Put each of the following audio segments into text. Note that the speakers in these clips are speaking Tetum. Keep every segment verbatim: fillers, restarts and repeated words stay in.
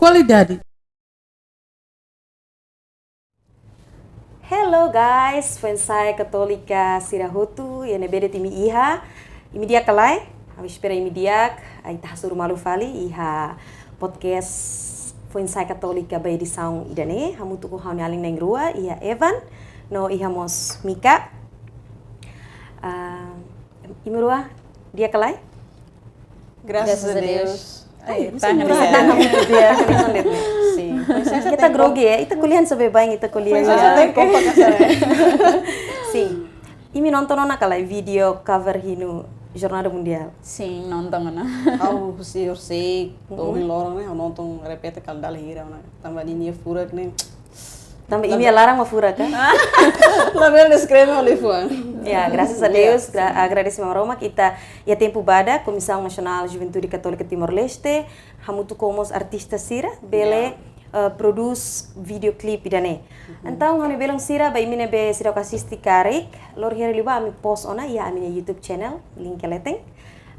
Atualidade. Hello guys, foin-sa'e Katólika sira hotu, iha ne'ebé de'it imi iha. Imi di'ak ka lae? Ha'u espera imi di'ak. Ita hasoru malu fali iha podcast foin-sa'e Katólika ba edisaun ida-ne'e. Hamutuk ho ha'u-nia alin na'in-rua, iha Evan, no iha mós Mika. Ah, imi rua di'ak ka lae? Graças a Deus. Ai, tangan dia. Tangan dia. Sin. Ita grogi ya, ita ko'alia hanesan baibain, ita ko'alia. Sin. Imi nonton ona ka lae vídeo cover hinu Jornada Mundiál? Sin, nonton ona. Ha'u husi horisehik, ohin loron ne'e ha'u nonton repete kala dala hira ona. Tanba ninia furak ne'e. Tanba imi-nia laran mak furak ka? Labele deskreve ho liafuan. Ya, graças a Deus, agradese Maromak, ita iha tempu badak Komisaun Nasionál Juventude Katólika Timor-Leste hamutuk ho mós artista sira bele prodús vídeo klip ida-ne'e. Entaun ha'u-nia belun sira, ba imi ne'ebé seidauk asiste karik, lori hela liu ba ami post ona iha ami-nia YouTube channel, link iha leten.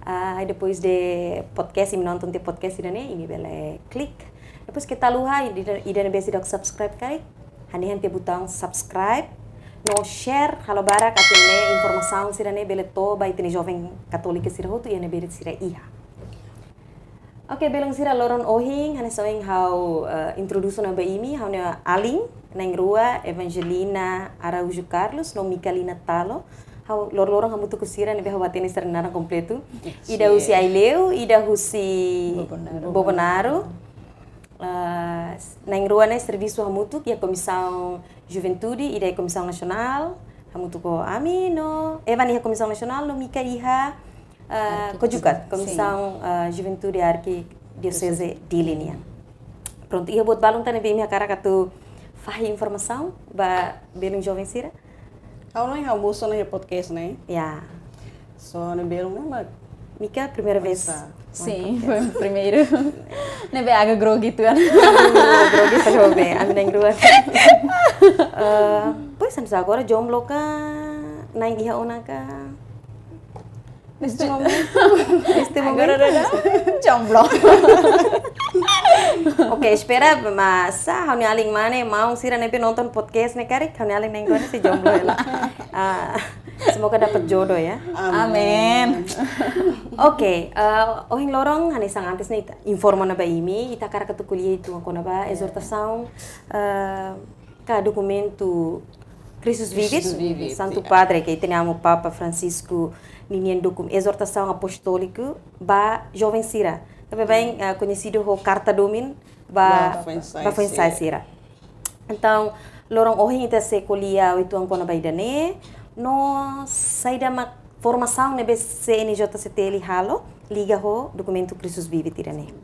Ah, depois de podcast, imi nonton tiha podcast ida-ne'e, imi bele klik. Depois keta haluha, ida ne'ebé seidauk subscribe karik, hanehan tiha butaun subscribe no share halo barak atu nune'e informasaun sira-ne'e bele to'o ba ita-nia joven katólika sira hotu iha ne'ebé de'it sira iha. Oke, belun sira, loron ohin hanesan ohin ha'u introdús ona ba imi, ha'u-nia alin na'in-rua, Evangelina Araújo Carlos no Micalina Talo. Ha'u loron-loron hamutuk ho sira ne'ebé ha'u hatene sira-nia naran kompletu. Ida husi Aileu, ida husi Bobonaro. Na'in-rua ne'e servisu hamutuk iha Komisaun Juventude, ida iha Komisaun Nasionál, hamutuk ho ami no Evan iha Komisaun Nasionál no Mika iha COJUCAT, Komisaun Juventude Arkidioseze Dili nian. Prontu, iha buat balun tan ne'ebé imi hakarak atu fahe informasaun ba belun joven sira? Ha'u hanoin ha'u mosu ona iha podcast ne'e. Ya. Só ne'e belun ne'e mak. Mika primeira vez. Sin, foin primeiru. Ne'ebé agak grogi uitoan. Grogi fali ho be, ami na'in-rua. Pois, hanesan agora jomblo ka, na'in iha ona ka? Neste momento. Neste momento. Agora jomblo. Oke, espera, mas ha'u-nia alin mane, maun sira ne'ebé nonton podcast ne'e karik, ha'u-nia alin na'in-rua ne'e sei jomblo hela. Semoga dapat jodoh ya. Amin. Oke, ohin loron hanesan antes ne'e ita informa ona ba imi, ita hakarak atu ko'alia uitoan kona-ba ezortasaun ka dokumentu Christus Vivit, Santu Padre, ka ita-nia Amu Papa Francisco ninian dokum-, ezortasaun apostóliku ba joven sira. Tanba baibain koñesidu ho karta domin ba foin-sa'e sira. Entaun, loron ohin ita sei ko'alia uitoan kona-ba ida-ne'e, no saida mak formasaun ne'ebé C N J C T L halo liga ho dokumentu Christus Vivit ida-ne'e.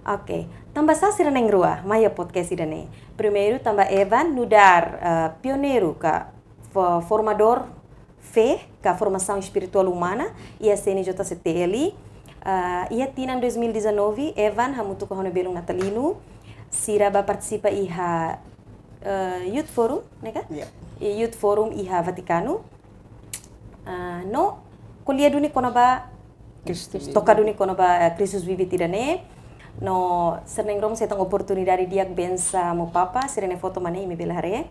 Oke, tanba sá sira na'in-rua mai iha podcast ida-ne'e? Primeiru, tanba Evan nu'udar pioneiru ka formadór fé ka formasaun espirituál umana iha C N J C T L. Iha tinan dois mil e dezanove, Evan hamutuk ho ha'u-nia belun Natalino, sira bá partisipa iha Youth Forum, ne'e ka? Youth Forum iha Vatikanu. No ko'alia duni kona-ba, toka duni kona-ba Christus Vivit ida-ne'e. No sira na'in-rua mós hetan oportunidade di'ak bensa Amu Papa, sira-nia foto mak ne'e, imi bele haree.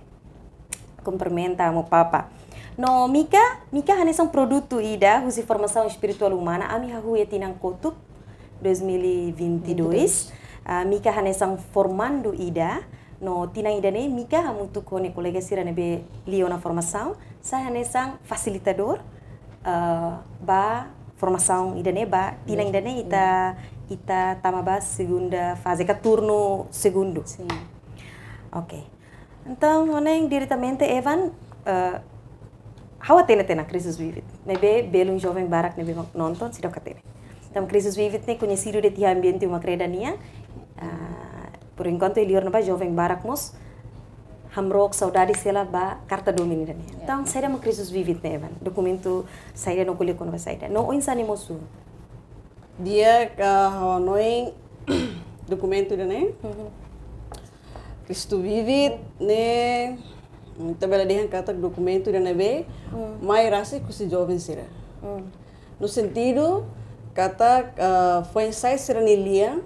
Kumprimenta Amu Papa. No Mika, Mika hanesan produtu ida husi formasaun espirituál umana, ami hahú iha tinan kotuk, dois mil e vinte e dois. Mika hanesan formandu ida, no tinan ida-ne'e Mika hamutuk ho nia kolega sira ne'ebé liu ona formasaun, sai hanesan fasilitadór ba formasaun ida-ne'e, ba tinan ida-ne'e ita, ita tama ba segunda faze ka turnu segundu. Oke. Entaun, ha'u hanoin diretamente Evan, ha'u hatene tiha ona Christus Vivit. Ne'ebé belun joven barak ne'ebé mak nonton seidauk hatene. Entaun, Christus Vivit ne'e koñesidu de'it iha ambiente uma kreda nian. Por enkuantu iha li'ur ne'ebá joven barak mós hamrook saudade sira ba karta domin ida-ne'e. Entaun, saida mak Christus Vivit ne'e, Evan? Dokumentu saida no ko'alia kona-ba saida? No oinsá nia mosu? Di'ak, ha'u hanoin dokumentu ida-ne'e, Christus Vivit ne'e, ita bele dehan katak dokumentu ida ne'ebé mai rasik husi joven sira. No sentidu katak foin-sa'e sira-nia lian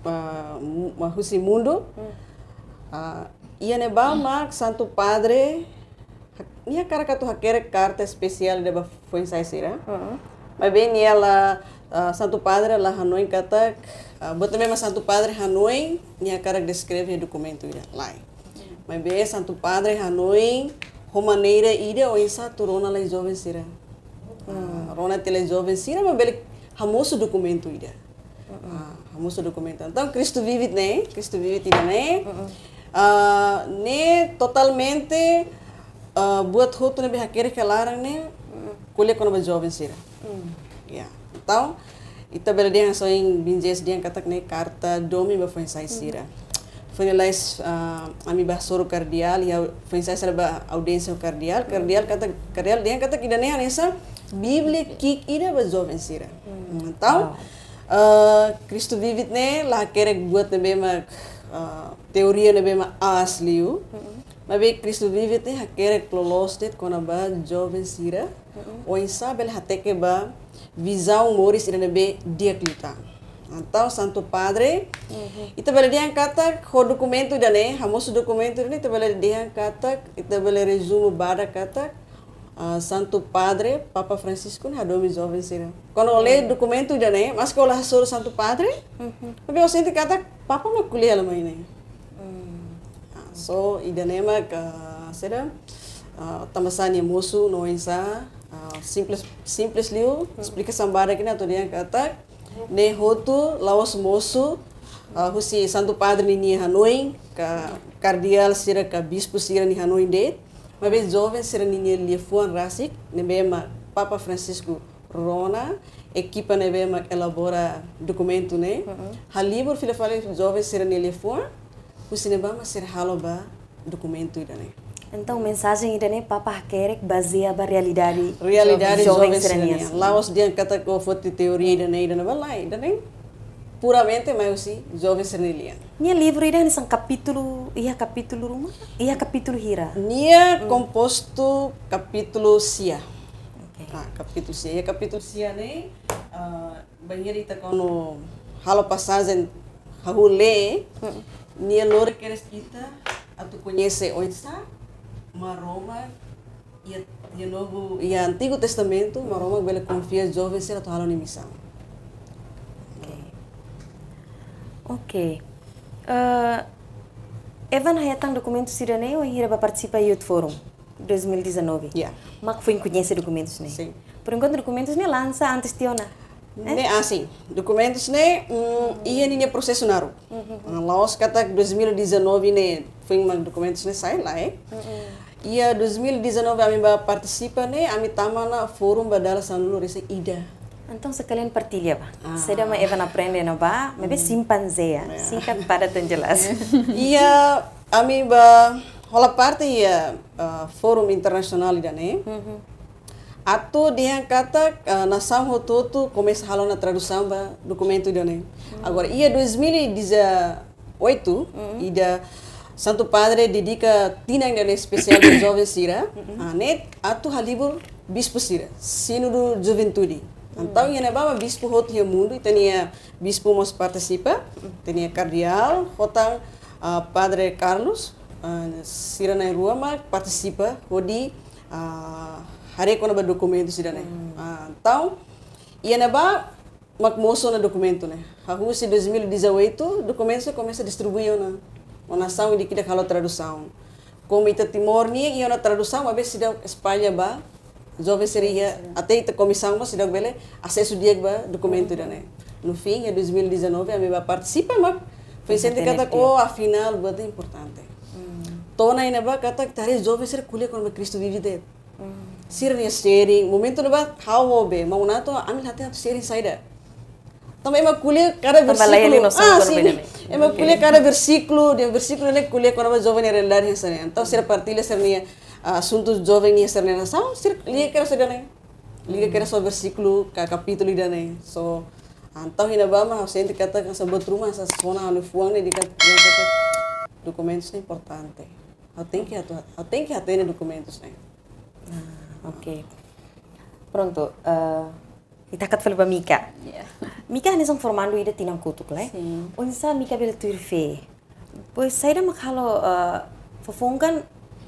ah, mu-, ah, husi mundu. Ah, iha ne'ebá mak Santu Padre, ha-, nia hakarak atu hakerek karta espesiál ida ba foin-sa'e sira. Maibé nia la, ah, Santu Padre la hanoin katak, ah, buat ne'ebé mak Santu Padre hanoin, nia hakarak deskreve dokumentu ida, lae. Maibé Santu Padre hanoin ho maneira ida oinsá atu rona lai joven sira. Ah, rona tiha lai joven sira, mak bele hamosu dokumentu ida. Ah, hamosu dokumentu. Entaun, Cristo Vivit ne'e, Cristo Vivit ida-ne'e, ah, ne'e totalmente, ah, buat hotu ne'ebé hakerek iha laran ne'e, ko'alia kona-ba joven sira. Ya. Entaun, ita bele dehan hanesan ohin Biin Jess dehan katak ne'e karta domin ba foin-sa'e sira. Foin lalais, ah, ami bá hasoru kardeál, iha foin-sa'e sira bá audiénsia ho kardeál, kardeál katak, kardeál dehan katak ida-ne'e hanesan Bíblia ki'ik ida ba joven sira. Entaun, ah, Cristo Vivit ne'e la hakerek buat ne'ebé mak, ah, teoria ne'ebé mak aas liu. Maibé Cristo Vivit ne'e hakerek loloos de'it kona-ba joven sira. Oinsá bele hateke ba vizaun moris ida ne'ebé di'ak liután. Entaun, Santu Padre, ita bele dehan katak ho dokumentu ida-ne'e, hamosu dokumentu ida-ne'e, ita bele dehan katak, ita bele rezume badak katak, ah, Santu Padre, Papa Francisco ne'e hadomi joven sira. Kuandu ó lee dokumentu ida-ne'e, maski ó la hasoru Santu Padre, maibé ó sente katak Papa mak ko'alia hela mai ne'e. Ah, so, ida-ne'e mak, ah, saida, ah, tanbasá nia mosu no oinsá, ah, simples, simples liu, esplikasaun badak ne'e atu dehan katak, ne'e hotu la'ós mosu, ah, husi Santu Padre ninia hanoin, ka kardeál sira, ka bispu sira-nia hanoin de'it, maibé joven sira ninia liafuan rasik, ne'ebé mak Papa Francisco rona, ekipa ne'ebé mak elabora dokumentu ne'e, halibur fila fali joven sira-nia liafuan, husi ne'ebá mak sira halo ba dokumentu ida-ne'e. Entaun, mensajen ida-ne'e Papa hakerek bazeia ba realidade, realidade joven, joven sira-nian. La'ós dehan katak ó foti teoria ida-ne'e, ida-ne'ebá, lae, ida-ne'e puramente mai husi joven sira-nia lian. Nia livru ida hanesan kapítulu, iha kapítulu ruma, iha kapítulu hira? Nia kompostu kapítulu sia. Oke. Ah, kapítulu sia. Iha kapítulu sia ne'e, ah, bainhira ita kuandu halo pasajen hahú lee, nia lori kedas ita atu koñese oinsá Maromak iha, iha Novu, iha Antigu Testamentu, Maromak bele konfia joven sira atu halo nia misaun. Oke. Oke. Eh, Evan hetan dokumentu sira-ne'e wainhira bá partisipa Youth Forum dois mil e dezanove. Ya. Mak foin koñese dokumentus ne'e. Sin. Por enkuantu dokumentus ne'e lansa antes tiha ona. Eh? Ne'e, ah, sin. Dokumentus ne'e, mm, iha ninia prosesu naruk. Ah, la'ós katak dois mil e dezanove ne'e foin mak dokumentus ne'e sai, lae. Iha dois mil e dezanove ami bá partisipa ne'e, ami tama ona forum ba dala sanulu-resin-ida. Entaun, sekalian partilla bá. Ah. Saida mak Evan aprende ona bá, maibé simpan zeia. Ya. Singkat, padat, dan jelas. Iha, ami bá hola parte iha, ah, forum internasionál ida-ne'e. Atu dehan katak, ah, nasaun hotu-hotu komesa halo ona tradusaun ba dokumentu ida-ne'e. Agora, iha dois mil e dezoito, ida Santu Padre dedika tinan ida-ne'e espesiál ba joven sira, ah, ne'e atu halibur bispu sira, Sínodu Juventude. Entaun, iha ne'ebá mak bispu hotu iha mundu, ita-nia bispu mós partisipa, ita-nia kardeál, ho tan, ah, Padre Carlos, ah, sira na'in-rua mak partisipa, hodi, ah, haree kona-ba dokumentu sira-ne'e. Ah, entaun, iha ne'ebá mak mosu ona dokumentu ne'e. Hahú husi dois mil e dezoito, dokumentu sira komesa distribui ona. Ona nasaun ida-idak halo tradusaun. Komu ita Timor nian, iha ona tradusaun, maibé seidauk espalla ba joven sira iha, até ita komisaun mós seidauk bele asesu di'ak ba dokumentu ida-ne'e. No fin, iha dois mil e dezanove, ami bá partisipa, mak foin sente katak, oh, afinál, buat importante. To'o ona iha ne'ebá katak ita haree joven sira ko'alia kona-ba Cristo Vive de'it. Sira-nia sharing, momentu ne'ebá ha'u ho bee, maun Nato, ami la hatene atu sharing saida. Tanba ema ko'alia kada versíkulu. Ah, sin. Ema ko'alia kada versíkulu, dehan versíkulu ne'e ko'alia kona-ba joven nia realidade hanesan ne'e. Entaun, sira partilla sira-nia, ah, asuntu joven nia sira-nia nasaun, sira liga kedas ho ida-ne'e. Liga kedas ho versíkulu ka kapítulu ida-ne'e. So, entaun iha ne'ebá mak ha'u sente katak hanesan buat ruma, hanesan sona ha'u-nia fuan ne'e dehan katak, dehan katak dokumentus ne'e importante. Ha'u tenke atu, ha'u tenke hatene dokumentus ne'e. Ah, oke. Prontu, eh, Ita hakat fali ba Mika. Ya. Mika hanesan formandu ida tinan kotuk, lae? Sin. Oinsá Mika bele tuir feen? Pois saida mak halo, eh, foufoun kan,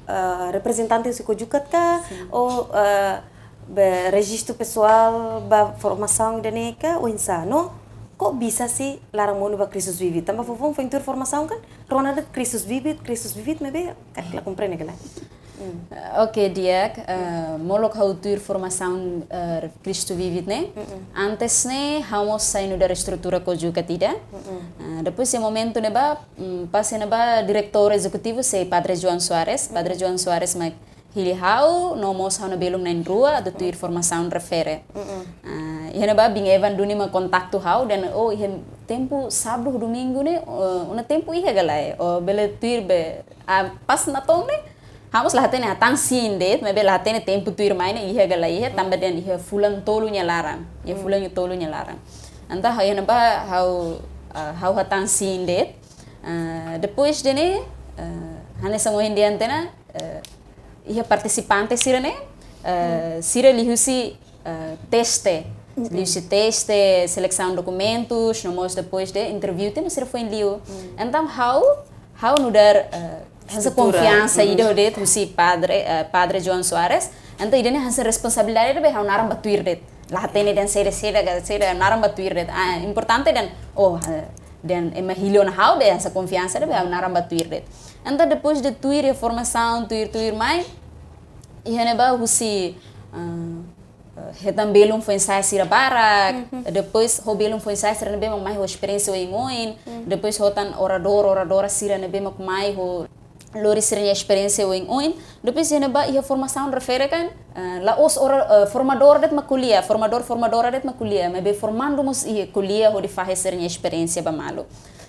eh, reprezentante husi COJUCAT ka, ou, eh, be rejistu pesoál ba formasaun ida-ne'e ka, oinsá? No, kok bisa sei laran monu ba Christus Vivit? Tanba foufoun foin tuir formasaun kan, rona de'it Christus Vivit, Christus Vivit, maibé karik la komprende ka lae. Oke, di'ak, eh, molok ha'u tuir formasaun, eh, Christus Vivit ne'e. Antes ne'e, ha'u mós sai nu'udar estrutura COJUCAT ida. Eh, depois iha momentu ne'ebá, mm, pas iha ne'ebá diretór ezekutivu sei Padre João Soares. Padre João Soares mak hili ha'u, no mós ha'u-nia belun na'in-rua, atu tuir formasaun refere. Eh, iha ne'ebá biin Evan duni mak kontaktu ha'u, dehan, oh, iha tempu sábadu, domingu ne'e, eh, ó-nia tempu iha ka lae, ó bele tuir be, ah, pas natoon ne'e, ha'u mós la hatene, hatán sin de'it, maibé la hatene tempu tuirmai ne'e iha ka la iha, tanba dehan iha fulan tolu nia laran, iha fulan tolu nia laran. Entaun ha'u iha ne'ebá ha'u, ah, ha'u hatán sin de'it. Ah, depois de ne'e, ah, hanesan ohin dehan tiha ona, ah, iha partisipante sira ne'e, ah, sira liuhusi, ah, teste. Liuhusi teste, selesaun dokumentus, no mós depois de interview, tiha ona sira foin liu. Entaun ha'u, ha'u nu'udar, eh, hanesan Estrutura. Konfiansa ida de'it husi Padre, eh, Padre João Soares. Entaun ida-ne'e hanesan responsabilidade ida be ha'u naran ba tuir de'it. La hatene dehan saida, saida, saida, naran ba tuir de'it. Ah, importante dehan, oh, eh, dehan ema hili ona ha'u be hanesan konfiansa ida be ha'u naran ba tuir de'it. Entaun depois de tuir iha formasaun, tuir, tuirmai, iha ne'ebá husi, ah, eh, hetan belun foin-sa'e sira barak, depois ho belun foin-sa'e sira ne'ebé mak mai ho esperiénsia oioin, depois ho tan oradór, oradora sira ne'ebé mak mai ho lori sira-nia esperiénsia oioin, depois iha ne'ebá iha formasaun refere kan, eh, la'ós ora-, eh, formadór de'it mak ko'alia, formadór, formadora de'it mak ko'alia, maibé formandu mós iha ko'alia hodi fahe sira-nia esperiénsia ba malu.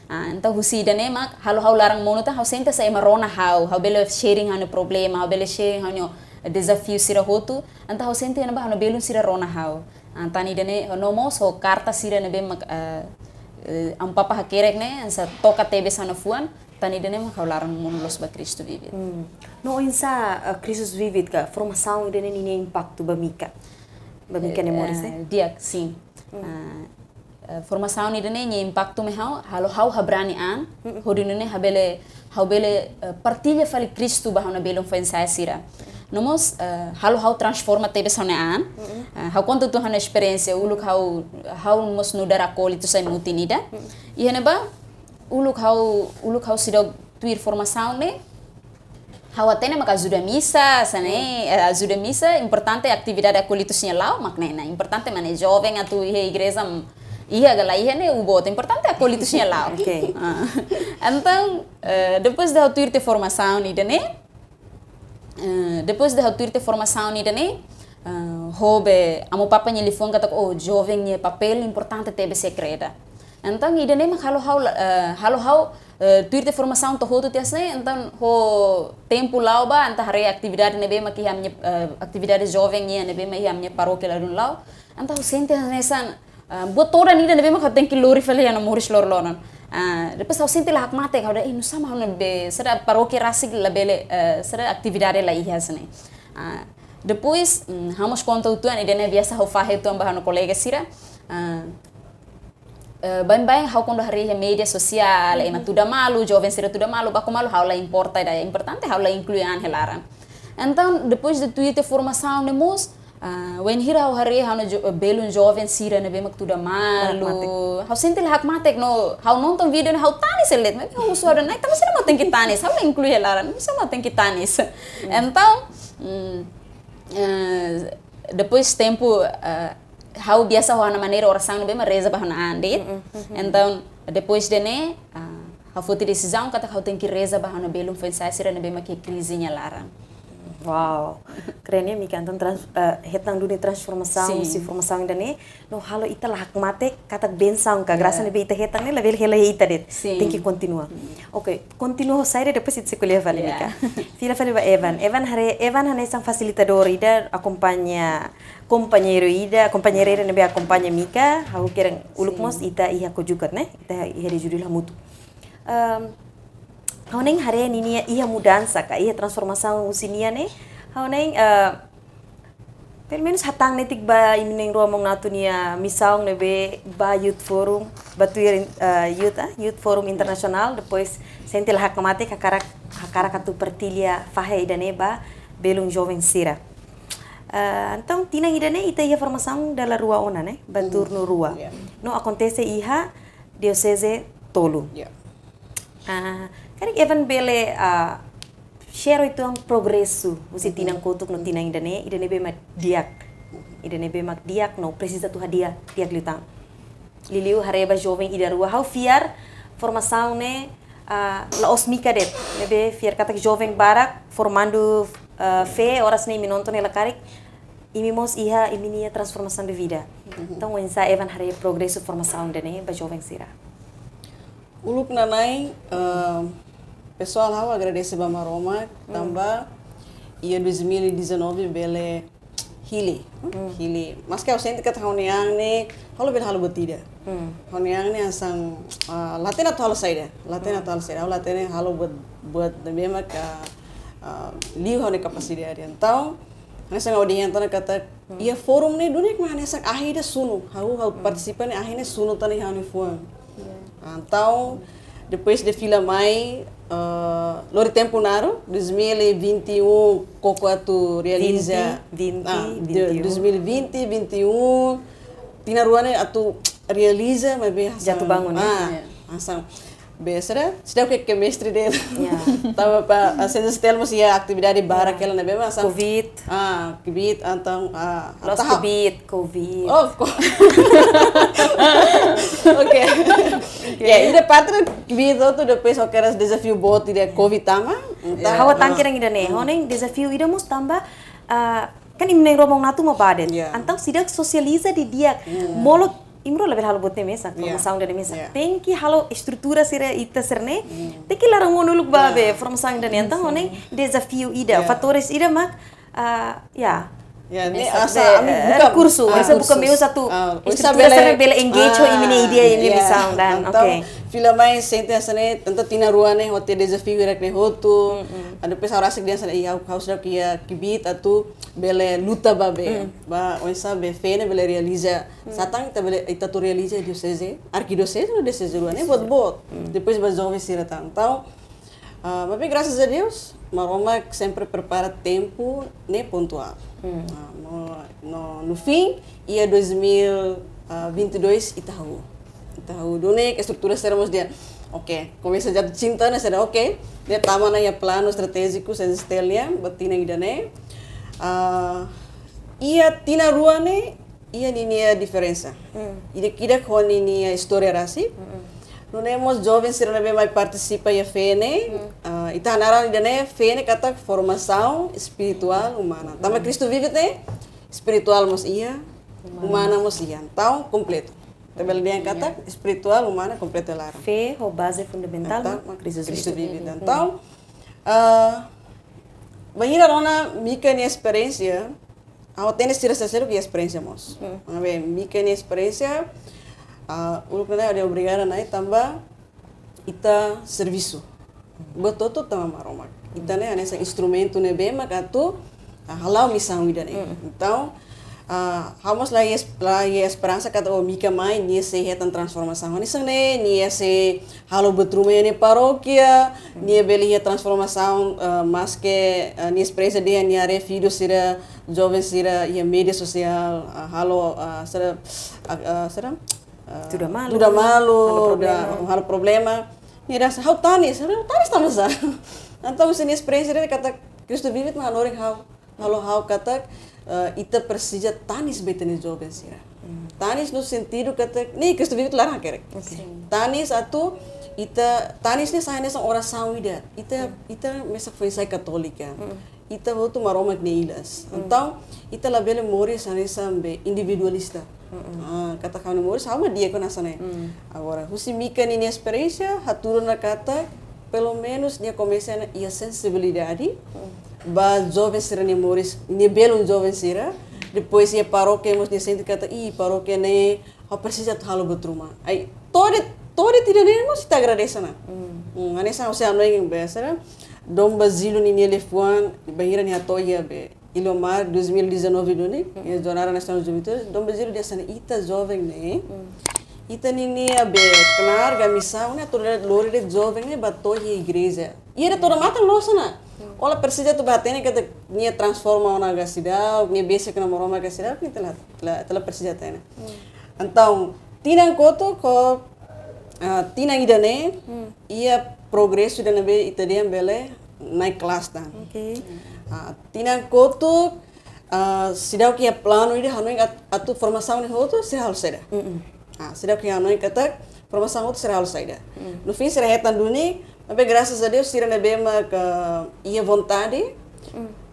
Ah, entaun husi ida-ne'e mak halo ha'u laran monu tan, ha'u sente hanesan ema rona ha'u, ha'u bele sharing ha'u-nia problema, ha'u bele sharing ha'u-nia dezafiu sira hotu, entaun ha'u sente iha ne'ebá ha'u-nia belun sira rona ha'u. Ah, tan ida-ne'e, no mós ho karta sira ne'ebé mak, eh, eh, Amu Papa hakerek ne'e, hanesan toka tebes ha'u-nia fuan, tan ida-ne'e mak ha'u laran monu loos ba Christus Vivit. No oinsá, eh, Christus Vivit ka formasaun ida-ne'e ninia impaktu ba Mika? Ba Mika nia moris, Eh, eh? Di'ak, sin. Ah, eh, formasaun ida-ne'e nia impaktu mai ha'u, halo ha'u habrani an, hodi nune'e ha'u bele, ha'u bele, eh, partilla fali Kristu ba ha'u-nia belun foin-sa'e sira. No mós, eh, halo ha'u transforma tebes ha'u-nia an. Eh, ha'u konta uitoan ha'u-nia esperiénsia, uluk ha'u, ha'u mós nu'udar akólitu sai mutin ida. Iha ne'ebá, uluk ha'u, uluk ha'u seidauk tuir formasaun ne'e, ha'u hatene mak ajuda misa, hanesan ne'e, eh, ajuda misa, importante atividade akólitus nia la'o, mak ne'e, ne'e, importante mak ne'e joven atu iha igreja, iha ka la iha ne'e ida boot, importante akólitus nia la'o. Ok. Ah. Entaun, eh, depois de ha'u tuir tiha formasaun ida-ne'e, eh, depois de ha'u tuir tiha formasaun ida-ne'e, eh, ho be Amu Papa nia liafuan katak, oh, joven nia papél importante tebes iha kreda. Entaun, ida-ne'e mak halo ha'u la-, eh, halo ha'u, eh, tuir tiha formasaun to'o hotu tiha hanesan ne'e, entaun ho tempu la'o ba, entaun haree atividade ne'ebé mak iha ami-nia, eh, atividade joven nian ne'ebé mak iha ami-nia parókia ladún la'o. Entaun ha'u sente hanesan, eh, buat todan ida ne'ebé mak ha'u tenke lori fali iha ha'u-nia moris loroloron. Ah, depois ha'u sente la hakmatek, ha'u dehan, eh, nusá mak ha'u ne'ebé, saida parókia rasik labele, eh, saida atividade la iha hanesan ne'e. Ah, depois, mm, ha'u mós konta uitoan, ida-ne'e biasa ha'u fahe uitoan ba ha'u-nia kolega sira. Ah, eh, baibain ha'u kuandu haree iha média sosiál, ema tuda malu, joven sira tuda malu, baku malu, ha'u la importa ida, importante ha'u la inklui an iha laran. Entaun, depois de tuir tiha formasaun ne'e mós, ah, wainhira ha'u haree ha'u-nia jo-, belun joven sira ne'ebé mak tuda malu, Hakmatek. Ha'u sente la hakmatek no, ha'u nonton vídeo ne'e ha'u tanis de'it, maibé ha'u husu ha'u dehan, nai, tanba saida mak tenke tanis, ha'u la inklui iha laran, saida mak tenke tanis. Entaun, mm, eh, depois tempu, eh, ha'u biasa ho ha'u-nia maneira orasaun ne'ebé mak reza ba ha'u-nia an de'it. Entaun, depois de ne'e, ah, ha'u foti desizaun katak ha'u tenke reza ba ha'u-nia belun foin-sa'e sira ne'ebé mak iha krize nia laran. Wow. Keren ya, Mika. Entaun trans-, eh, hetan duni transformasaun, Sin. Husi formasaun ida-ne'e, no halo ita la hakmatek katak bensaun ka grasa ne'ebé ita hetan ne'e labele hela iha ita de'it. Sin. Tenke kontinua. Ok, kontinua ho saida, depois ita sei ko'alia fali, Ya. Mika. Fila fali ba Evan. Evan haree, Evan hanesan fasilitadór ida, akompaña kompañeiru ida, kompañeira ida ne'ebé akompaña Mika, ha'u keren uluk mós ita iha COJUCAT ne'e, ita iha de judul hamutuk. Ehm, ha'u ne'e haree ninia iha mudansa ka, iha transformasaun husi nia ne'e, ha'u ne'e, eh, pelumenus hatán netik ba imi na'in-rua maun Natu nia misaun ne'ebé ba Youth Forum, ba tuir, eh, Youth, ah, Youth Forum Internasionál, depois sente la hakmatek, hakarak, hakarak atu partilla fahe ida-ne'e ba belun joven sira. Ah, entaun tinan ida-ne'e ita iha formasaun dala rua ona, ne'e, ba turnu rua. No akontese iha dioseze tolu. Ah, karik Evan bele, ah, share uitoan progresu husi tinan kotuk no tinan ida-ne'e, ida-ne'ebé mak di'ak. Ida-ne'ebé mak di'ak no presiza atu hadi'a di'ak liután. Liuliu haree ba joven ida rua, ha'u fiar formasaun ne'e, ah, la'ós Mika de'it. Ne'ebé fiar katak joven barak formandu, ah, Fe, oras ne'e imi nonton hela karik, imi mós iha imi-nia transformasaun de vida. Entaun, oinsá Evan haree progresu formasaun ida-ne'e ba joven sira? Uluk nanain, eh, pesoál ha'u agradese ba Maromak, tanba iha dois mil e dezanove bele hili, hili. Maske ha'u sente katak ha'u-nia an ne'e, ha'u labele halo buat ida. Ha'u-nia an ne'e hanesan, ah, la hatene atu halo saida, la hatene atu halo saida, ha'u la hatene halo buat, buat ne'ebé mak, ah, liu ha'u-nia kapasidade. Entaun, hanesan ha'u dehan tiha ona katak, iha forum ne'e duni mak hanesan ahi ida sunu, ha'u, ha'u partisipa ne'e ahi ne'e sunu tan iha ha'u-nia fuan. Entaun, depois de fila mai, eh, lori tempu naruk, dois mil e vinte e um, koko atu realiza, vinte, vinte, ah, de, vinte e um. Dois mil e vinte, vinte e um, tinan rua ne'e atu realiza, maibé hanesan, jatuh bangun, ya? Ah, hanesan, be, sira, sira ke, ke mestre de'it. Ya. Tanba, ah, Senza Stella mós iha atividade barak hela ne'ebé mak hanesan. Covid. Ah, kbiit, entaun, ah, loos entaun kbiit, covid. Oh, ko-, oke. Ya, ida parte kbiit hotu, depois oke, dezafiu boot ida covid tama. Entaun, ha'u hatán katak ida-ne'e, ha'u hanoin dezafiu ida mós tanba, ah, kan imi na'in-rua maun Natu mak ba de'it. Ya. Entaun seidauk sosializa didi'ak. Molok imi na'in-rua labele halo buat ne'e mesak, formasaun ida-ne'e mesak. Ya. Tenke halo estrutura sira ita sira-ne'e. Tenke laran monu uluk ba be formasaun ida-ne'e. Entaun, ha'u hanoin dezafiu ida, fatores ida mak, ah, ya. Ya, ne'e hanesan, ami buka rekursu, ah, hanesan buka meius atu, ah, estrutura sira bele engage ho imi-nia ideia, imi-nia misaun, dan, entaun, oke. Fila mai sente hanesan ne'e, entaun tinan rua ne'e, hotu dezafiu hirak ne'e hotu. Ah, depois ha'u rasik dehan hanesan ne'e, ya, ha'u seidauk iha kbiit atu bele luta ba be. Ba, oinsá be Fe ne'e bele realiza. Sá tan ita bele, ita atu realiza dioseze, arkidioseze no dioseze rua ne'e, boot-boot. Depois ba joven sira tan. Entaun, ah, maibé grasas a Deus, Maromak sempre prepara tempu ne'e pontuál. Ah, no, no, no fim, iha dois mil e vinte e dois ita hahú. Ita hahú duni, estrutura sira mós dehan, oke, komesa jatuh cinta ne'e, sira, oke, ne'e tama ona iha planu estratéjiku Senza Stella nian, ba tinan ida-ne'e. Ah, iha tinan rua ne'e, iha ninia diferensa. Ida, ida ho ninia istória rasik. Nune'e mós joven sira ne'ebé mai partisipa iha Fe ne'e, ah, ita hanaran ida-ne'e Fe ne'e katak formasaun espirituál umana. Tanba Cristo Vive ne'e espirituál mós iha, umana mós iha. Entaun, kompletu. Ita bele dehan katak espirituál, umana, kompletu laran. Fe ho baze fundamentál, entaun, mak Cristo Vive. Cristo Vive. Entaun, ah, bainhira rona Mika nia esperiénsia, ha'u hatene sira seluk iha esperiénsia mós. Maibé, Mika nia esperiénsia, ah, uluk ne'e ha'u dehan obrigada Na'i tanba ita servisu. Buat hotu tama Maromak. Ita ne'e hanesan instrumentu ne'ebé mak atu, ah, hala'o misaun ida-ne'e. Entaun, ah, ha'u mós la iha es-, la iha esperansa katak, oh, Mika mai, nia sei hetan transformasaun hanesan ne'e, nia sei halo buat ruma iha nia parókia, nia bele iha transformasaun, ah, maske, ah, nia esperiénsia dehan nia haree vídeo sira, joven sira iha média sosiál, ah, halo, ah, sira, ah, ah, sira, ah, tuda malu, tuda malu, halo problema. Halo problema. Nia rasa, ha'u tanis, ha'u tanis tanba sá. Entaun, husi nia esperiénsia dehan katak Cristo Vive mak hanorin ha'u, halo ha'u katak, eh, ita presiza tanis ba ita-nia joven sira. Tanis no sentidu katak, ne'e Cristo Vive laran hakerek. Oke. Tanis atu, ita, tanis ne'e sai hanesan orasaun ida. Ita, ita mesak foin-sa'e katólika. Ita hotu Maromak nia ilas. Entaun, ita labele moris hanesan be individualista. Ah, katak ha'u-nia moris, ha'u mak di'ak hanesan ne'e. Agora, husi Mika nia esperiénsia, hatudu ona katak, pelumenus nia komesa ona iha sensibilidade ba joven sira-nia moris, nia belun joven sira. Depois iha parókia mós nia sente katak, ih, parókia ne'e, ha'u presiza atu halo buat ruma. Ai, to'o de'it, to'o de'it ida-ne'e mós ita agradese ona. Hmm, hanesan ha'u sei hanoin be sira, Dom Basílio ninia liafuan, bainhira nia hato'o iha be Ilomar dois mil e dezanove duni, iha Jornada Nasionál Juventude, Dom Basílio dehan hanesan ne'e: ita joven ne'e, ita-nia, nia be knaar ka misaun ne'e atu lori de'it joven ne'e ba to'o iha igreja. Ida to'o matan loos ona. Ó la presiza atu ba hatene katak nia transforma ona ka seidauk, nia besik Na'i Maromak ka seidauk, nia la, la, la presiza hatene. Entaun, tinan kotuk ho, ah, tinan ida-ne'e, iha progresu ida ne'ebé ita dehan bele naik kelas tan. Oke. Ah, tinan kotuk, ah, seidauk iha planu ida hanoin at-, atu formasaun ne'e hotu sira halo saida. Mm-mm. Ah, seidauk iha hanoin katak formasaun hotu sira halo saida. Mm. No fim sira hetan duni, maibé grasas a Deus sira ne'ebé mak iha vontade,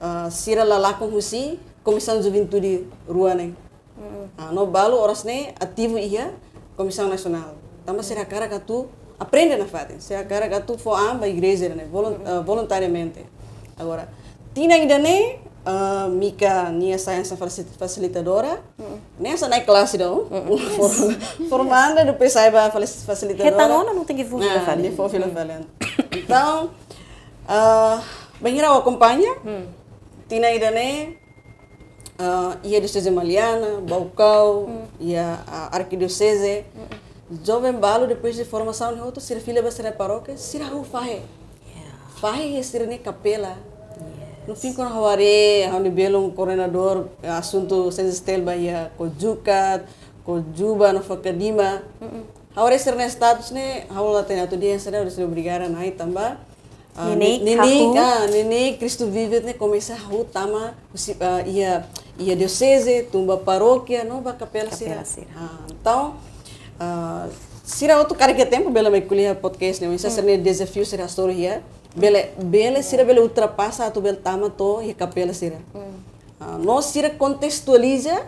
ah, sira la lakon husi Komisaun Juventude rua ne'e. Mm. Ah, no balu oras ne'e ativu iha Komisaun Nasionál. Tanba sira hakarak atu aprende nafatin, sira hakarak atu fó an ba igreja ne'e volun-, eh, voluntariamente. Agora, tinan ida-ne'e, eh, Mika nia sai hanesan fasi-, fasilitadora, ne'e hanesan naik kelas ida, for-, formanda, depois sai ba fali-, fasilitadora. Hetan ona, no tenke fó fila fali. Nia fó fila fali. Entaun, eh, bainhira ha'u akompaña, tinan ida-ne'e, ah, iha Dioseze Maliana, Baucau, iha, ah, Arkidioseze. Joven balu, depois de formasaun ne'e hotu, sira fila ba sira-nia parókia, sira hahú fahe. Fahe iha sira-nia kapela. No fim, kuandu ha'u haree, ha'u-nia belun koordenadór, eh, asuntu CNJCTL ba iha Kojukat, Kojuba, no Fakadima. Ha'u haree sira-nia status ne'e, ha'u la hatene atu dehan sira, ha'u dehan sira obrigada, Na'i, tanba ah, neineik, neineik, hahú. Ah, neineik Cristo Vive ne'e komesa hahú tama husi, ah, iha, iha dioseze, tun ba parókia, no ba kapela sira. Kapela sira. Ah, entaun, ah, sira hotu karik iha tempu bele mai ko'alia podcast ne'e, maibé sira-nia dezafiu sira hasoru iha, bele, bele sira bele ultrapasa atu bele tama to'o iha kapela sira. Ah, no sira kontestualiza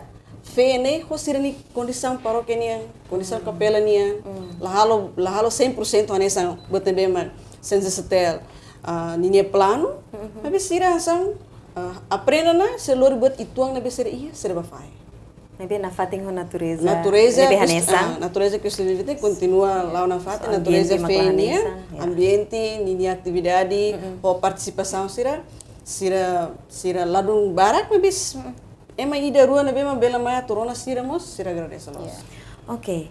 fé ne'e ho sira-nia kondisaun parókia nian, kondisaun kapela nian. La halo, la halo cem por cento hanesan buat ne'ebé mak CNJCTL, ah, ninia planu, maibé sira hanesan, ah, aprende ona, sira lori buat uitoan ne'ebé sira iha, sira ba fahe. Maibé nafatin ho natureza, natureza ne'ebé Cristo, hanesan. Ah, natureza Cristo Vive ne'e kontinua la'o nafatin, ambiente natureza mak fé la nian, hanesan, ya. Ambiente, ninia atividade, ho partisipasaun sira, sira, sira ladún barak, maibé ema ida rua ne'ebé mak bele mai atu rona sira mós, sira agradese loos. Ya. Oke.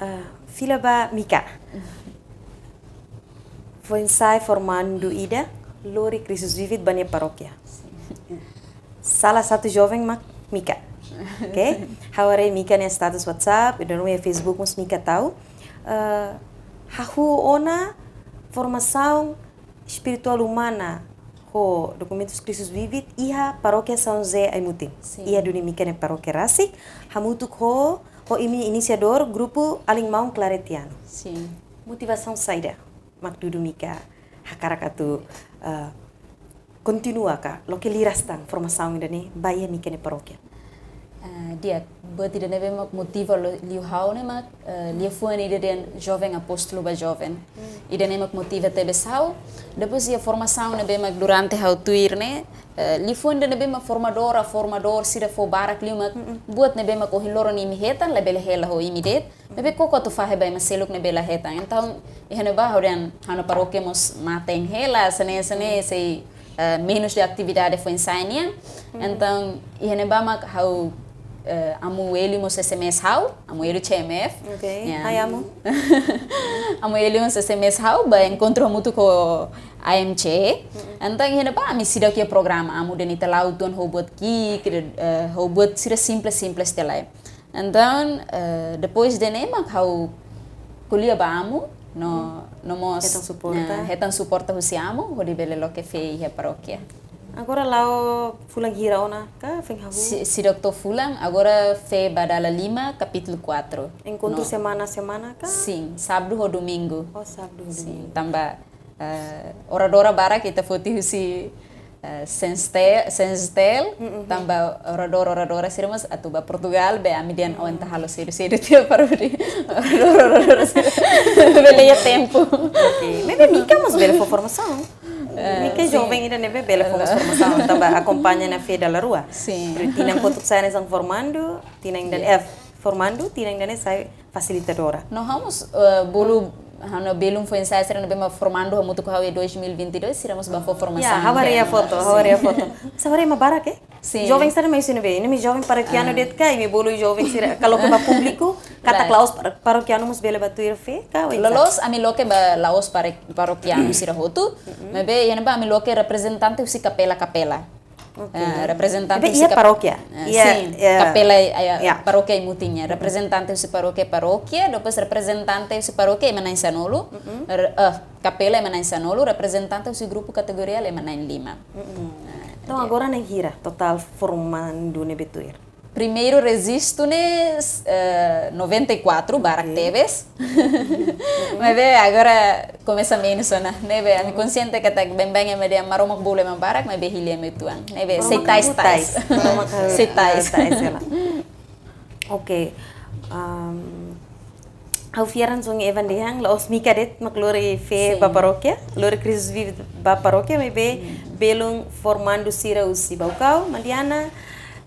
Ah, fila ba Mika. Foin-sa'e formandu ida, lori Cristo Vive ba nia parókia. Salah satu joven mak Mika. Oke? Ha'u haree Mika nia status WhatsApp, ida ruma iha Facebook mós Mika tau. Ah, hahú ona formasaun espirituál umana ho dokumentus Cristo Vive iha Parókia São José Aimutin. Sin. Iha duni Mika nia parókia rasik, hamutuk ho, ho imi inisiadór grupu Alin Maun Claretiano. Sin. Motivasaun saida mak dudu Mika hakarak atu, eh, kontinua ka loke liras tan formasaun ida-ne'e ba iha Mika nia parókia? Ah, di'ak, buat ida ne'ebé mak motiva lo-, liu ha'u ne'e mak, eh, liafuan ida dehan joven apóstolu ba joven. Ida-ne'e mak motiva tebes ha'u. Depois iha formasaun ne'ebé mak durante ha'u tuir ne'e, eh, liafuan ida ne'ebé mak formadora, formadór sira fó barak liu mak buat ne'ebé mak ohin loron imi hetan, labele hela ho imi de'it. Maibé koko atu fahe ba ema seluk ne'ebé la hetan. Entaun, iha ne'ebá ha'u dehan ha'u-nia parókia mós mate hela, hanesan ne'e, hanesan ne'e, sei, eh, menus de atividade foin-sa'e nian. Entaun, iha ne'ebá mak ha'u, eh, Amu Eli mós SMS ha'u, Amu Eli C M F. Oke. Ya. Hai, Amu. Amu Eli mós SMS ha'u, ba enkontru hamutuk ho A M C. Entaun, iha ne'ebá ami seidauk iha programa, Amu dehan ita la'o uitoan ho buat ki'ik, eh, ho buat sira simples-simples tiha lai. Entaun, eh, depois de ne'e mak ha'u ko'alia ba Amu, no, no mós, hetan suporta. Eh, hetan suporta husi Amu, hodi bele loke fé iha parókia. Agora la'o fulan hira ona ka foin hahú? Si, seidauk to'o fulan, agora fé ba dala lima, kapítulu quatro. Enkontru semana-semana ka? Sin, sábadu ho domingu. Oh, sábadu ho domingu. Sin, tanba eh, oradora barak ita foti husi, eh, CNJCTL, CNJCTL, tanba oradór, oradora sira mós atu ba Portugal, be ami dehan, oh, entaun halo sedu, sedu tiha para hodi oradór, oradora sira bele iha tempu. Oke, maibé Mika mós bele fó formasaun. Eh, Mika joven ida ne'ebé bele fó mós formasaun, tanba akompaña ona fé dala rua. Sin. Tinan kotuk sai hanesan formandu, tinan ida-ne'e, eh, formandu, tinan ida-ne'e sai fasilitadora. No ha'u mós, eh, bolu ha'u-nia belun foin-sa'e sira ne'ebé mak formandu hamutuk ho ha'u iha dois mil e vinte e dois, sira mós ba fó formasaun. Ya, ha'u haree iha foto, ha'u haree iha foto. Sira haree ema barak, eh? Sin. Joven sira mai sini be, imi joven parokianu de'it ka, imi bolu joven sira, kalau ke ba públiku, katak la'ós par-, parokianu mós bele ba tuir fé ka, oinsá? Loloos, ami loke ba la'ós pare-, parokianu sira hotu, maibé iha ne'ebá ami loke reprezentante husi kapela-kapela. Oke. Ah, reprezentante husi iha kap-, parókia? Ah, sin, kapela, ah, parókia Ai-Mutin nian. Reprezentante husi parókia, parókia, depois reprezentante husi parókia ema na'in-sanulu, re-, ah, kapela ema na'in-sanulu, reprezentante husi grupu kategoriál ema na'in-lima. Ah, entaun agora na'in hira totál formandu ne'ebé tuir? Primeiru rejistu ne'e, eh, noventa e quatro, barak tebes. Maibé agora komesa menus ona, ne'ebé ami konxiente katak baibain ema dehan Maromak bolu ema barak, maibé hili ema uitoan. Ne'ebé sei tais, tais. Maromak tais. Sei tais. Tais, sei la. Oke. Am, ha'u fiar hanesan Evan dehan, la'ós Mika de'it mak lori fé ba parókia, lori Christus Vivit ba parókia, maibé belun formandu sira husi Baucau, Maliana,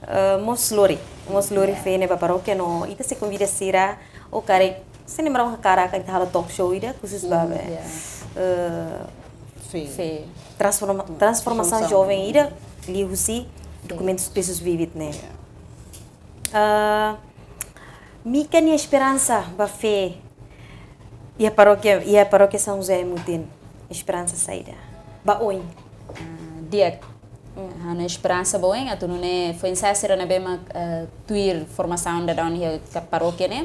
eh, mós lori, mós lori fé ne'e ba parókia no ita sei konvida sira, ou karik, se ne'e Maromak hakarak ita halo talk show ida, khusus ba be, eh, fé. Transforma-, transformasaun joven ida, liuhusi dokumentus Christus Vivit ne'e. Ah, Mika nia esperansa ba fé iha parókia, iha parókia São José Ai-Mutin, esperansa saida ba oin? Ah, di'ak. Ha'u-nia esperansa ba oin, atu nune'e foin-sa'e sira ne'ebé mak, eh, tuir formasaun daudaun iha ka-, parókia ne'e.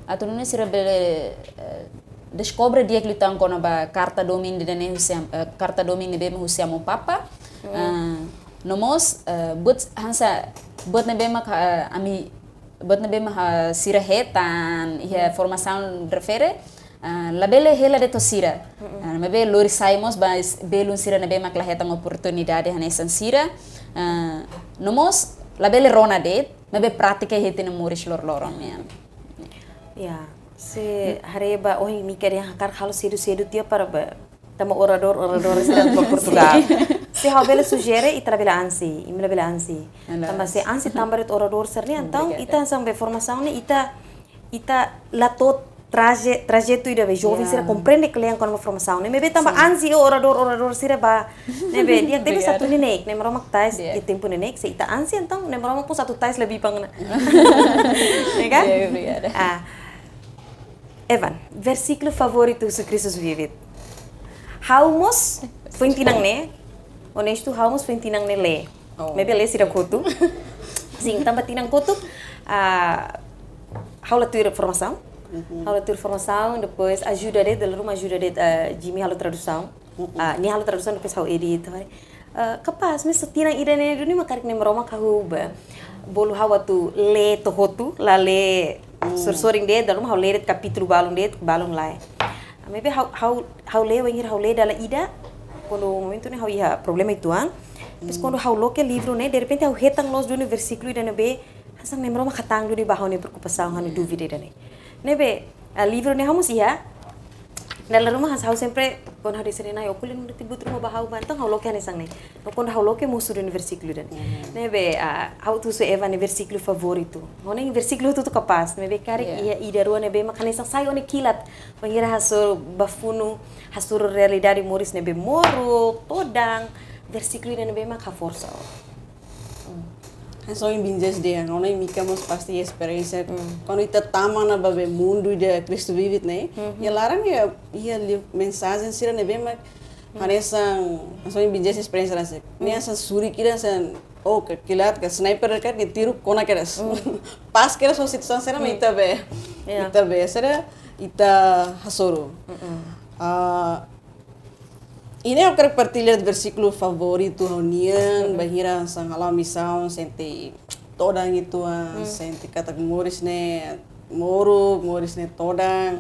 Atu nune'e sira bele, eh, deskobre di'ak liután kona-ba karta domin ida-ne'e husi am-, eh, karta domin ne'ebé mak husi Amu Papa. Ah, no mós, eh, buat hanesan, buat ne'ebé mak, eh, ami, buat ne'ebé mak, eh, sira hetan iha formasaun refere, eh, labele hela de'it ho sira. Eh, maibé lori sai mós ba s-, belun sira ne'ebé mak la hetan oportunidade hanesan sira. Eh, no mós labele rona de'it, maibé pratika iha ita-nia moris loroloron nian. Ya, se haree ba ohin Mika dehan hakarak halo sedu-sedu tiha para ba tanba oradór, oradór sira ba Portugál. Se ha'u bele sujere, ita labele ansi, imi labele ansi. Tanba se ansi tanba de'it oradór sira-ne'e, entaun ita hanesan be formasaun ne'e, ita, ita la to'o traje-, trajetu ida be joven sira komprende kle'an kona-ba formasaun ne'e. Maibé tanba ansi oradór, oradór sira ba, ne'ebé di'ak tebes atu neineik, ne'e Maromak tais iha tempu neineik, se ita ansi, entaun ne'e Maromak mós atu tais la bipan ona. Ya kan? Ya, obrigada. Ah, Evan, versíkulu favoritu husi Christus Vivit? Ha'u mós foin tinan ne'e, onestu, ha'u mós foin tinan ne'e lee. Oh. Maibé lee seidauk hotu. Sin, tanba tinan kotuk, ah, ha'u la tuir formasaun. Ha'u la tuir formasaun, depois ajuda de'it, dala ruma ajuda de'it, ah, Jimmy halo tradusaun. Ah, nia halo tradusaun, depois ha'u edit, ha'u, eh, kapás, maibé só tinan ida-ne'e duni mak karik ne'e Maromak hahú ba. Bolu ha'u atu lee to'o hotu, la lee sorin-sorin de'it, dala ruma ha'u lee de'it kapítulu balun de'it, balun lai. Maibé ha'u, ha'u, ha'u lee, wainhira ha'u lee dala ida, kuandu momentu ne'e ha'u iha problema uitoan. Depois kuandu ha'u loke livru ne'e, derrepente ha'u hetan loos duni versíkulu ida ne'ebé hanesan ne'e Maromak hatán duni ba ha'u-nia preokupasaun, ha'u-nia dúvida ida-ne'e. Ne'ebé, ah, livru ne'e ha'u mós iha. Dala ruma hanesan ha'u sempre, kuandu ha'u dehan sira-ne'e, "Ó ko'alia nu'udar ita-boot ruma ba ha'u ba," entaun ha'u loke hanesan ne'e. No kuandu ha'u loke mosu duni versíkulu ida-ne'e. Ne'ebé, ah, ha'u atu husu Evan nia versíkulu favoritu. Ha'u-nia versíkulu hotu-hotu kapás, maibé karik iha ida-rua ne'ebé mak hanesan sai ó-nia kilat. Wainhira hasoru ba funu, hasoru realidade moris ne'ebé moruk, todan, versíkulu ida ne'ebé mak haforsa ó. Hanesan ohin Binjas dehan, ha'u-nia Mika mós pasti esperiénsia. Kuandu ita tama ona ba be mundu ida Christus Vivit ne'e, iha laran iha, iha liu mensajen sira ne'ebé mak hanesan, hanesan ohin Binjas esperiénsia rasik. Ne'e hanesan surik ida hanesan, oh, ke kilat ka sniper ka ke tiru kona kedas. Pas kedas ho situasaun sira mak ita be. Ita be, sira ita hasoru. Ah, Ida-ne'e ha'u hakarak partilla versíkulu favoritu ha'u-nian, bainhira hanesan hala'o misaun, sente todan uitoan, sente katak moris ne'e moruk, moris ne'e todan.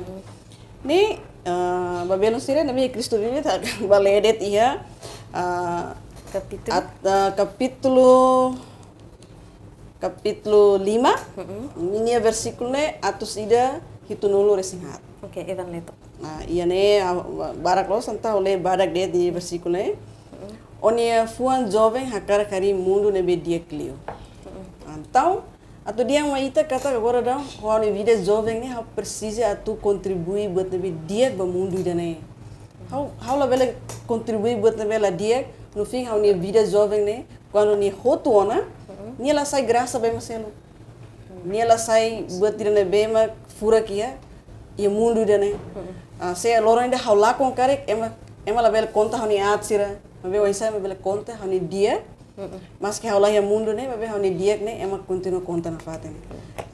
Ne'e, eh, ba belun sira ne'ebé Christus Vivit, ha'u bá lee de'it iha, eh, kapítulu? At-, eh, kapítulu, kapítulu lima, ninia versíkulu ne'e atus ida hitunulu-resin-haat. Oke, Evan lee to'ok. Nah, iha ne'e, ah, barak loos entaun ha'u lee badak de'it nia versíkulu ne'e. Ó-nia fuan joven hakarak harii mundu ne'ebé di'ak liu. Entaun, atu dehan mai ita katak agora daudaun, ha'u-nia vida joven ne'e, ha'u presiza atu kontribui buat ne'ebé di'ak ba mundu ida-ne'e. Ha'u, ha'u labele kontribui buat ne'ebé la di'ak, no fim ha'u-nia vida joven ne'e, kuandu nia hotu ona, nia la sai grasa ba ema seluk. Nia la sai buat ida ne'ebé mak furak iha, iha mundu ida-ne'e. Ah, se loron ida ha'u lakon karik, ema, ema labele konta ha'u-nia aat sira, maibé oinsá ema bele konta ha'u-nia di'ak. Maski ha'u la iha mundu ne'e, maibé ha'u-nia di'ak ne'e ema kontinua konta nafatin.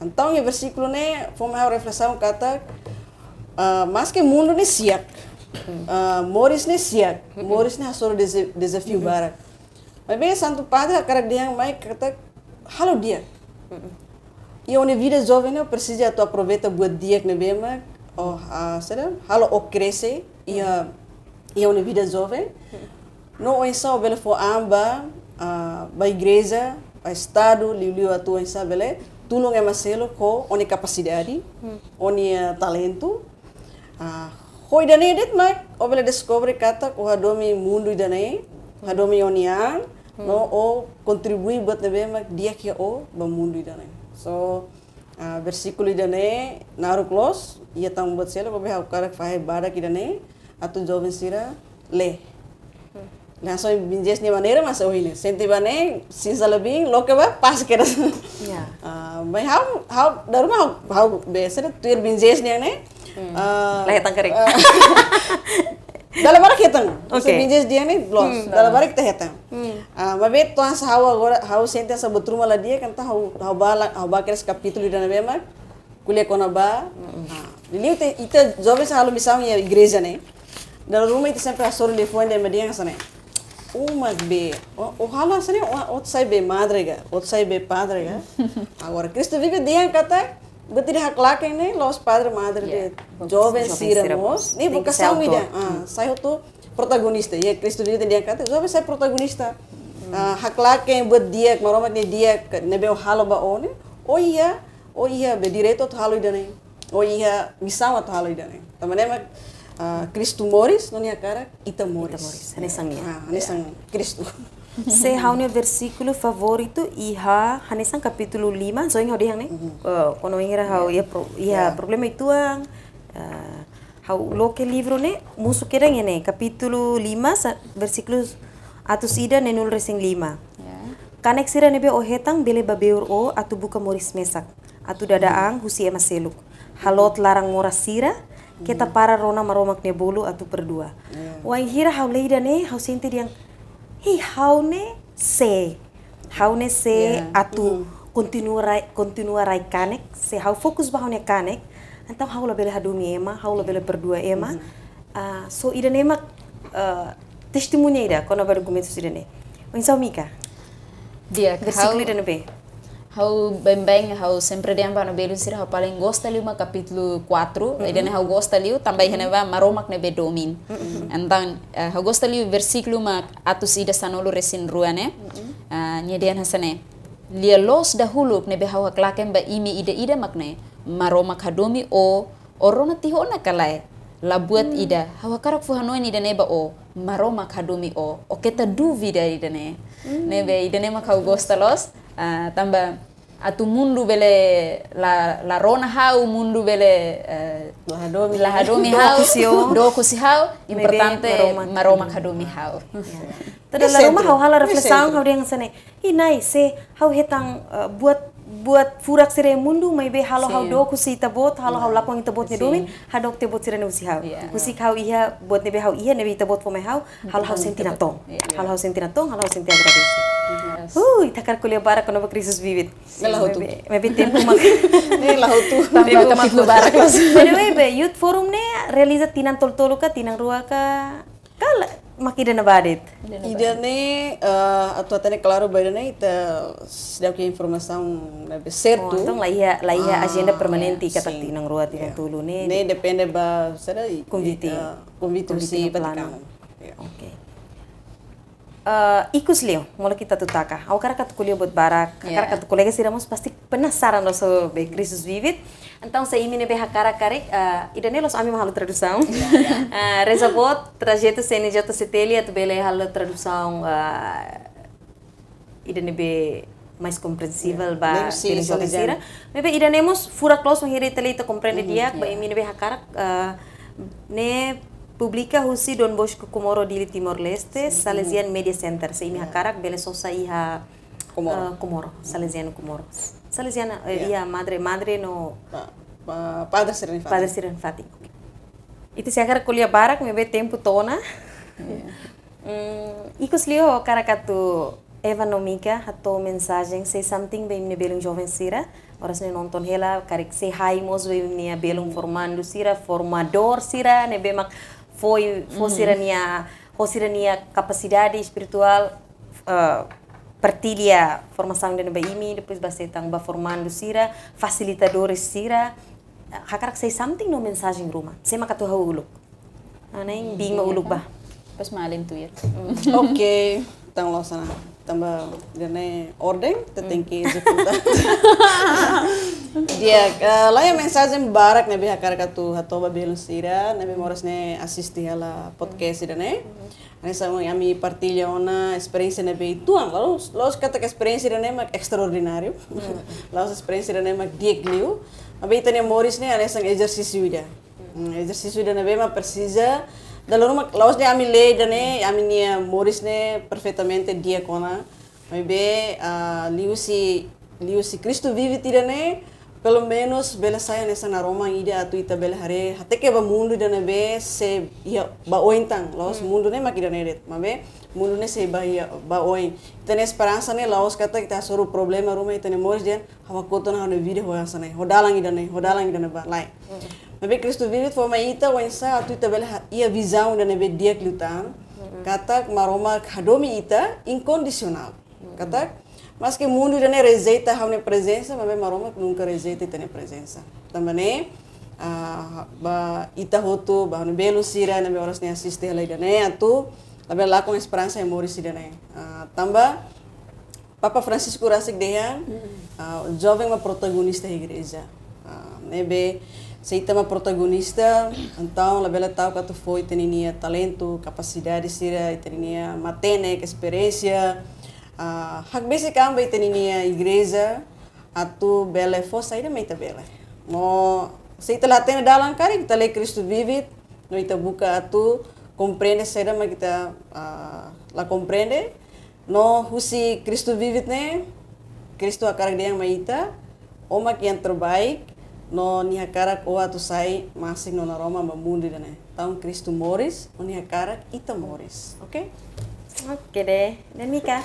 Entaun iha versíkulu ne'e fó mai ha'u reflesaun katak, ah, maski mundu ne'e siak, ah, moris ne'e siak, moris ne'e hasoru deza-, dezafiu barak. Maibé Santu Padre hakarak dehan mai katak halo di'ak. Iha ó-nia vida joven ne'e ó presiza atu aproveita buat di'ak ne'ebé mak ó, ah, saida, halo ó krese iha, iha ó-nia vida joven. No oinsá ó bele fó an ba, ah, ba igreja, ba estadu, liuliu atu oinsá bele tulun ema seluk ho ó-nia kapasidade, ó-nia, ah, talentu. Ah, ho ida-ne'e de'it mak ó bele deskobre katak ó hadomi mundu ida-ne'e, hadomi ó-nia an, no ó kontribui buat ne'ebé mak di'ak iha ó ba mundu ida-ne'e. So, ah, versíkulu ida-ne'e naruk loos, iha tan buat seluk, maibé ha'u hakarak fahe badak ida-ne'e atu joven sira lee. Langsung Bin Jes nia maneira mak ohin ne'e. Sente ba ne'e, sinsa lebin, loke ba, pas kedas. Ya. Ah, maibé ha'u, ha'u, dala ruma ha'u, ha'u biasa da tuir Bin Jes nian ne'e. Ah, la hetan karik. Ah, dala barak hetan. Oke. Bin Jes dehan ne'e, loos. Hmm, dala barak ita hetan. Hmm. Ah, maibé tuan sa ha'u agora, ha'u sente sa buat ruma la di'ak, entaun ha'u, ha'u ba la, ha'u ba kedas kapítulu ida ne'ebé mak ko'alia kona-ba. Ah, liuliu ita, ita joven sa halo misaun iha igreja ne'e. Dala ruma ita sempre hasoru liafuan ida mak dehan hanesan ne'e. Ó mak be, ó, ó halo hanesan ne'e, ó, ó sai be madre ka, ó sai be padre ka. Agora, Cristo Vive dehan katak, buat ida haklaken ne'e, la'ós padre, madre de'it. Joven sira mós. Ne'e vokasaun ida. Ah, sai hotu protagonista. Iha Cristo Vive dehan katak, joven sai protagonista. Ah, haklaken buat di'ak, Maromak nia di'ak, ne'ebé ó halo ba ó ne'e. Ó iha, ó iha be direitu atu halo ida-ne'e. Ó iha misaun atu halo ida-ne'e. Tanba ne'e mak, ah, Kristu moris, no nia hakarak ita moris. Ita moris, hanesan nia. Ah, hanesan Kristu. Se ha'u-nia versíkulu favoritu iha, hanesan kapítulu lima, so ha'u dehan ne'e. Eh, kuandu ha'u iha pro-, iha problema uitoan, eh, ha'u loke livru ne'e, mosu kedas iha ne'e, kapítulu lima, sa-, versíkulu atus ida neenulu resin lima. Ya. Kanek sira ne'ebé ó hetan bele babeur ó atu buka moris mesak, atu dada an husi ema seluk. Haloot laran moras sira, keta para rona Maromak nia bolu atu perdua. Ya. Wainhira ha'u lee ida-ne'e, ha'u sente dehan, hei, ha'u ne'e sé. Ha'u ne'e sé atu kontinua rai, kontinua rai kanek, se ha'u fokus ba ha'u-nia kanek, entaun ha'u labele hadomi ema, ha'u labele perdua ema. Ah, so ida-ne'e mak, ah, testemuña ida kona-ba dokumentu ida-ne'e. Oinsá Mika? Di'ak, versíkulu ida ne'ebé? Ha'u baibain, ha'u sempre dehan ba ha'u-nia belun sira ha'u paling gosta liu mak kapítulu quatro, ida-ne'e ha'u gosta liu, tanba iha ne'ebá Maromak ne'ebé domin. Entaun, eh, ha'u gosta liu versíkulu mak atus ida sanulu resin rua ne'e. Ah, nia dehan hanesan ne'e. Lia-loos dahuluk ne'ebé ha'u haklaken ba imi ida-idak mak ne'e. Maromak hadomi ó, ó rona tiha ona ka lae. La buat ida, ha'u hakarak fó-hanoin ida-ne'e ba ó. Maromak hadomi ó. Ó keta duvida ida-ne'e. Ne'ebé ida-ne'e mak ha'u gosta loos. Ah, tanba atu mundu bele la, la rona ha'u, mundu bele, eh, la hadomi, la hadomi ha'u, dook husi ó, dook husi ha'u, maibé importante Maromak, Maromak hadomi ha'u. Ya. Tan dala ruma ha'u halo reflesaun, ha'u dehan hanesan ne'e. Ih, Na'i, se ha'u hetan, eh, buat, buat furak sira iha mundu, maibé halo ha'u dook husi Ita-Boot, halo ha'u lakon Ita-Boot nia domin, hadook Ita-Boot sira-ne'e husi ha'u. Ya. Husik ha'u iha buat ne'ebé ha'u iha, ne'ebé Ita-Boot fó mai ha'u, halo ha'u sente natoon. Ya. Halo ha'u sente natoon, halo ha'u sente agradese. Yes. Ui, ita hakarak ko'alia barak kona-ba Christus Vivit. Ne'e la hotu. Maibé, maibé tempu mak. Ne'e la hotu. Tempu mak kapítulu barak. By the way, be, Youth Forum ne'e realiza tinan tolu-tolu ka, tinan rua ka, ka lae, mak ida-ne'ebá de'it? Ida-ne'e, eh, atu hatene klaru ba ida-ne'e, ita seidauk iha informasaun ne'ebé sertu. Oh, entaun la iha, la iha ajenda permanente katak tinan rua, tinan tolu ne'e. Ne'e depende ba, saida, konvite, eh, konvite husi Vatikanu. Ya. Oke. Eh, ikus liu, molok ita atu taka. Ha'u hakarak atu ko'alia buat barak, hakarak atu kolega sira mós pasti penasaran loos be Christus Vivit. Entaun, se imi ne'ebé hakarak karik, eh, ida-ne'e la'ós ami mak halo tradusaun. Ya, ya. Eh, Reza Boot, trajetu C N J C T L atu bele halo tradusaun, eh, ida ne'ebé mais komprensível ba belun joven sira. Maibé ida-ne'e mós furak loos, bainhira ita lee ita komprende di'ak, ba imi ne'ebé hakarak, eh, ne'e publika husi Don Bosco Comoro Dili Timor-Leste, Salesian Media Center. Se imi hakarak bele sosa iha Komoro. Ah, Komoro, Salesianu Komoro. Salesiana, eh, Ya. Iya, madre, madre no Pa-, pa-, padre sira-nia fatin. Padre sira-nia fatin. Ita sei hakarak ko'alia barak, maibé tempu to'o ona. Iya. Hmm, ikus liu ha'u hakarak atu Eva no Mika hato'o mensajen, say something ba imi-nia belun joven sira. Oras ne'e nonton hela, karik sei hai mós ba imi-nia belun formandu sira, formadór sira, ne'ebé mak fó, fó Mhm. sira-nia, fó sira-nia kapasidade espirituál, eh, partilla formasaun ida-ne'e ba imi, depois ba sei tan ba formandu sira, fasilitadores sira, hakarak say something no mensajen ruma. Sé mak atu hahú uluk? Ana, imi ba uluk ba. Pas malin tuir. Oke, tang lo sana. Tanba ida-ne'e orden, ita tenke ezekuta. Di'ak, eh, laiha mensajen barak ne'ebé hakarak atu hato'o ba belun sira, ne'ebé moras ne'e asiste hela podcast ida-ne'e. Hanesan ami partilla ona esperiénsia ne'ebé uitoan, la'ós, la'ós katak esperiénsia ida-ne'e mak estraordináriu. La'ós esperiénsia ida-ne'e mak di'ak liu. Maibé ita-nia moris ne'e hanesan ezersísiu ida. Hmm, ezersísiu ida-ne'ebé mak presiza, dala ruma la'ós de'it ami lee ida-ne'e, ami-nia moris ne'e perfeitamente di'ak ona. Maibé, ah, liuhusi, liuhusi Kristu Vivit ida-ne'e, pelumenus bele sai hanesan naroman ida atu ita bele haree, hateke ba mundu ida-ne'ebé sei iha ba oin tan, la'ós Hmm. mundu ne'e mak ida-ne'e de'it. Maibé, mundu ne'e sei ba iha ba oin. Ita-nia esperansa ne'e la'ós katak ita hasoru problema ruma ita-nia moris dehan, ha'u hakotu ona ha'u-nia vida ho hanesan ne'e, ho dalan ida-ne'e, ho dalan ida-ne'ebá, lae. Mm. Maibé Kristu Vivit fó mai ita oinsá atu ita bele ha-, iha vizaun ida-ne'ebé di'ak liután. Mm. Katak Maromak hadomi ita inkondisionál. Mm. Katak, maski mundu ida-ne'e rejeita ha'u-nia prezensa, maibé Maromak nunka rejeita ita-nia prezensa. Tanba ne'e, ah, ba ita hotu, ba ha'u-nia belun sira ne'ebé oras ne'e asiste hela ida-ne'e, atu labele lakon esperansa iha moris ida-ne'e. Ah, tanba Papa Francisco rasik dehan, Mm. ah, joven mak protagonista igreja. Ah, ne'ebé, se ita mak protagonista, entaun labele ta'uk atu fó ita-ninia talentu, kapasidade sira, ita-ninia matenek, esperiénsia, ah, hakbesik an ba ita-ninia igreja, atu bele fó saida mak ita bele. No, se ita la hatene dalan karik, ita lee Kristu Vivit, no ita buka atu komprende saida mak ita, ah, la komprende, no husi Kristu Vivit ne'e, Kristu hakarak dehan mai ita, ó mak yang terbaik, no Nia hakarak ó atu sai masin no naroman ba mundu ida-ne'e. Entaun Kristu moris, no Nia hakarak ita moris, oke? Oke de'it, Mika.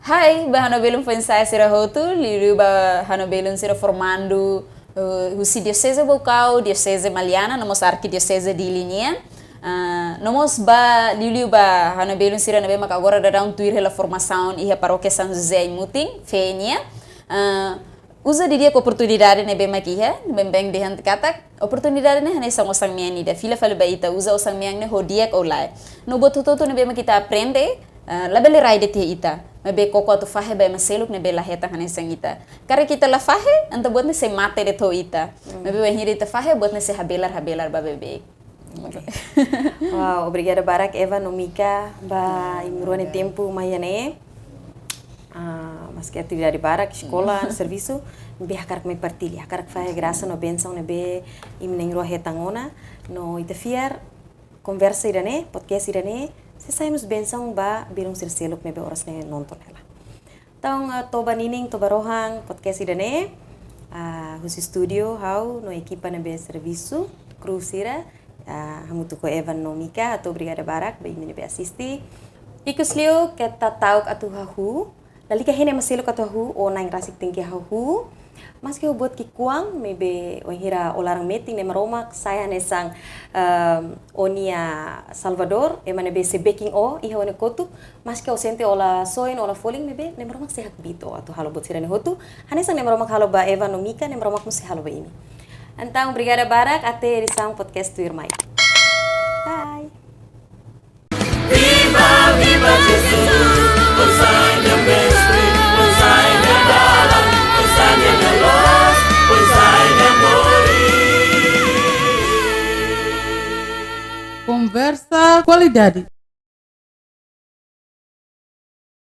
Hai, ba ha'u-nia belun foin-sa'e sira hotu, liuliu ba ha'u-nia belun sira formandu, eh, husi Dioseze Baucau, Dioseze Maliana, no mós Arkidioseze Dili nian. Ah, no mós ba liuliu ba ha'u-nia belun sira ne'ebé maka agora daudaun tuir hela formasaun iha Parókia São José Aimutin, fé nian. Ah, uza didi'ak oportunidade ne'ebé mak iha, baibain dehan katak, oportunidade ne'e hanesan osan-mean ida, fila fali ba ita, uza osan-mean ne'e ho di'ak ou lae. No buat hotu-hotu ne'ebé mak ita aprende, ah, labele rai de'it iha ita. Maibé koko atu fahe ba ema seluk ne'ebé la hetan hanesan ita. Karik ita la fahe, entaun buat ne'e sei mate de'it ho ita. Mm. Maibé bainhira ita fahe, buat ne'e sei habelar, habelar ba beibeik. Oke. Wow, obrigada barak Eva no Mika ba imi-rua nia tempu mai iha ne'e. Ah, maski atividade barak, eskola, servisu, maibé hakarak mai partilla, hakarak fahe grasa no bensaun ne'ebé imi na'in-rua hetan ona, no ita fiar konversa ida-ne'e, podcast ida-ne'e, sei sai mós bensaun ba belun sira seluk ne'ebé oras ne'e nonton hela. Entaun, ah, toba ninin, toba rohan, podcast ida-ne'e, ah, husi estúdiu, ha'u no ekipa ne'ebé servisu, kru sira, ah, hamutuk ho Evan no Mika, hato'o obrigada barak ba imi ne'ebé asiste. Ikus liu keta ta'uk atu hahú, lalika hein ema seluk atu hahú, ó na'in rasik tenke hahú. Maski ó buat ki'ikoan, maibé wainhira ó laran metin, Nai Maromak sai hanesan, ehm, ó-nia Salvadór, ema ne'ebé sei bekin ó, iha ó-nia kotuk, maski ó sente ó la soin, ó la folin, maibé Nai Maromak sei hakbiit ó atu halo buat sira-ne'e hotu. Hanesan Nai Maromak halo ba Evan no Mika, Nai Maromak mós sei halo ba imi. Entaun, obrigada barak, até edisaun podcast tuirmai. Bye. Viva, viva Jesus, foin-sa'e nia mestre, foin-sa'e nia dalan, foin-sa'e nia loloos, foin-sa'e nia moris. Konversa kualidade.